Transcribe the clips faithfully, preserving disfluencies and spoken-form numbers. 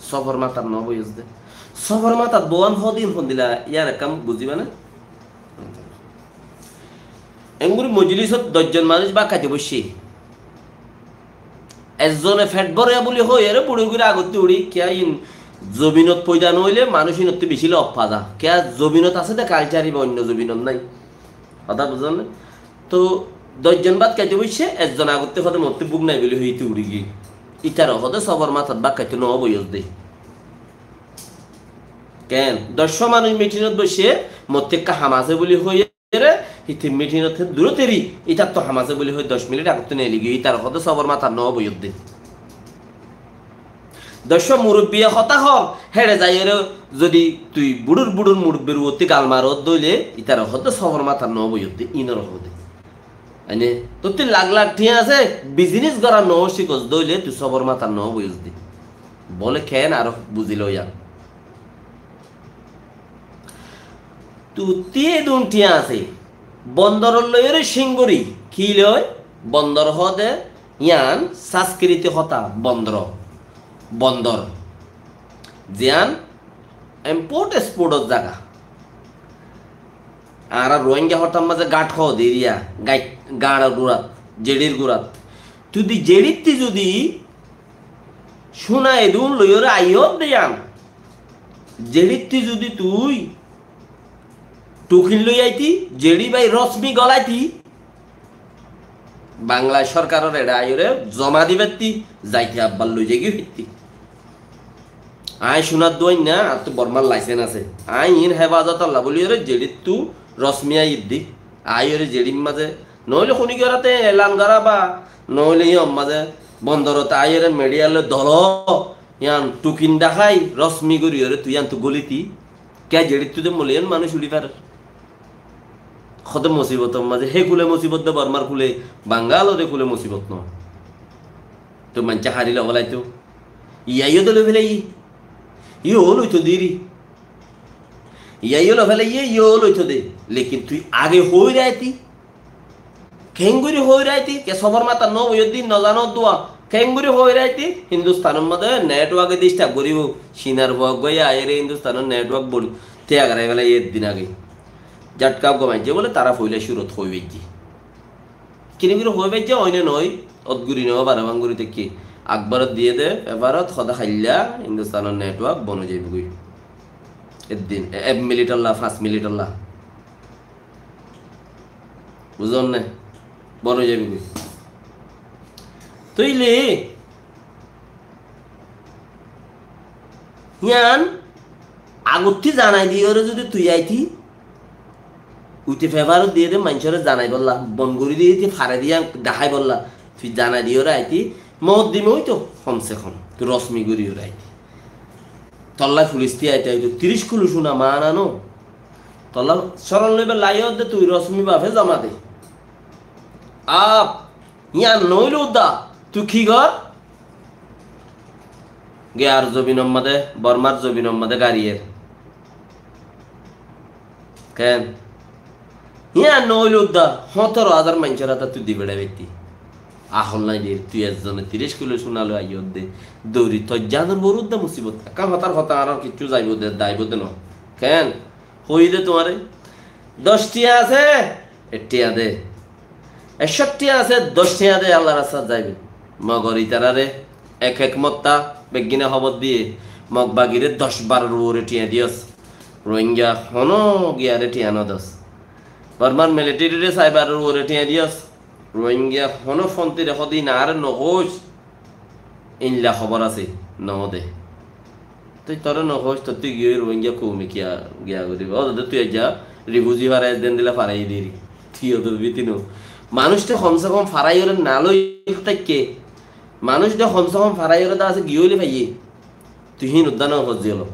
Sófor matát no boiyós de. Sófor matát bouwán hodin hondilla, yían ekkán buzíba né? Enggori mojlisot doc zon manúic bát háito boiccé. Ezzone fet bóre buli hoiyóre buçur gori agottú uçí, kiyá iín zobinot foida no óile manúic iínottú bicí lof fa za. Kiyá zobinot asé de kalcár, íba oinno zobinot nái. Hotá buzón né? Tóu doc zon bát háito boiccé, ezzon agottú hoó de mottú búk nái buli hoiyóre uçí giyé. Ítaré hoó de sófor matát bát háito no boiyós de. Keén? Doc manúic mitinot boiccé, mottú ekká ham asé buli hoiyóre, híte mitinot durot eri, ítattú ham asé buli hoi doc minit agottú neeli giyé, ítaré hoó de sófor matát no boiyós de. Doc murubbiye hotá hoór, héçe zaiyóre zodi tui buçur buçur murubbir uottú gal marós de óile, ítaré hoó de sófor matát no boiyós de, iínoré hoó de. Mane, tottú lak lak thiañ asé, bizinis gorá no cíkos de óile, tui sófor matát no boiyós de. Bóle keén aró buzí loi yían. Tottú edún thiañ asé, bondor loiyóre cíngori, ki loi? Bondor hoó de, yían sánskriti hotá, bondor. Bondor. Ziyán import export or zaga. Añára Rohingya hotár mazé gáñt hoó de eriya, gáñt, gáñçor gurat, zeçir gurat. Tui zodi zeçittú zodi cúna edún loiyóre aiyós de yían, zeçittú zodi tui thukin loi aití, zeçi bái rosmi golaití, Bangla sorkaror eçe aiyóre zoma di faittí, zaite abbar loi zaigói faittí. Aññí cúnar dúain na, añáttu Bormar laisens asé. Aññí iín hefazotolla buliyóre zeçittú rosmi aiyéddi. Aiyóre zeçir mazé, noóile kuni goráte elan gorá ba, noóile yían mazé bondorot aiyóre midiyar loi dolo, yían thukin dahái, rosmi goríyore tui yíantu golití. Kiyá zeçittú de miliyon manúic uçí farer. Hoó de musibotor mazé, hé kule musibot de Bormar kule, Bangalore kule musibot no. Tóu maincé hári loi félaitóu. Yíaiyó de loi félaiyé. Yíaiyó loi félaiyé, yíaiyó loi félaiyé. Lekin tui age hoói raití. Keéngorí hoói raití, ke sófor matát no boiyóddi, no zano dua. Keéngorí hoói raití, Hindustanor mazé network e disturb goríbou. Cinar fua uggúa aiyóre Hindustanor network bol-, tiya gorai félaiye eddin age. Jhatka uggúa maijjé bóle, tará foila cúrut hoói faijjé. Kini gorí hoói faijjé, oine noói, ot gorí noó, barabán gorí táikke. Akborot diyé dé, peparot, hoó de hailla Hindustanor network bon ói zaibói. Eddin, e-, ek minitolla, fañs minitolla. Buzón né? Bon ói zaibói. Tóile, yían agottí zanai diyóre zodi tui aití, uite peparot diyé dé maincóre zanaibolla, bon gorí diyé dé fare diyé dahaibolla, tui zanai diyóre aití, moddime óito, hom se hom, tui rosmi goríyóre aití. Tolla fulis diyé aití óito, tiríc kilo cúna maan ano, tolla coron loibar laiyé dé tui rosmi bafe zoma de. Ab, yían noóile udda, tui ki gor? Giyar zobinor mazé, Bormar zobinor mazé gariyer. Keén? Yían noóile udda, hóñtoro házar maincór átattú di beçai faittí. Ahól nái de, tui ezzone tiríc kilo cúna loi aiyós de, dóri tor zanor uore udda musibot. Ekkán hotár hotá, añárar kiccú zaibou de, daibou de no. Keén? Hoiyí dé tuáñre, doc thiañ asé, ek thiañ de. Ekcó thiañ asé, doc thiañ de, Allar rastat zaibe. Mogor itaráre ek ek motta beggíne hóbor diyé, Mog bagire doc baror uore thiañ diyós. Rohingya honó giyare thiañ no dos. Bormar militerire sai baror uore thiañ diyós. Rohingya honó fontire hóde iín añáre no hoóis. Ílla hóbor asé, no de. Tui toré no hoóis, tottú giyói Rohingya koume kiya, giya goríbo? Ó, zodi tui aijja rifuzi farai den dile farai diri. Tui ó to biti no. Manúic de hom se hom farai ore na loi táikke. Manúic de hom se hom farai ore de asé giyói le faiyé. Tui híin udda no hoóis ziyólo.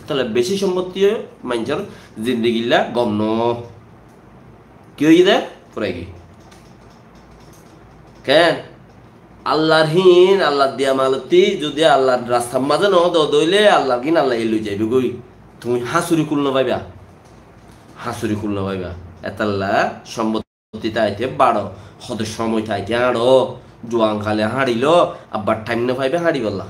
Tale beci sombotti ó maincór zindigilla gom no. Ki óiye de? Furai giyói. Keén? Allar híin, Allar diya malottí, zodi Allar rastar mazé no do, doile Allar gín Allaye loi zaibogói. Tuñí háñsuri kul no faiba. Háñsuri kul no faiba. Etalla sombotti táite baço, hoto somoi táite añço, juan hale hañçilo, abbar thaim no faiba hañçibolla.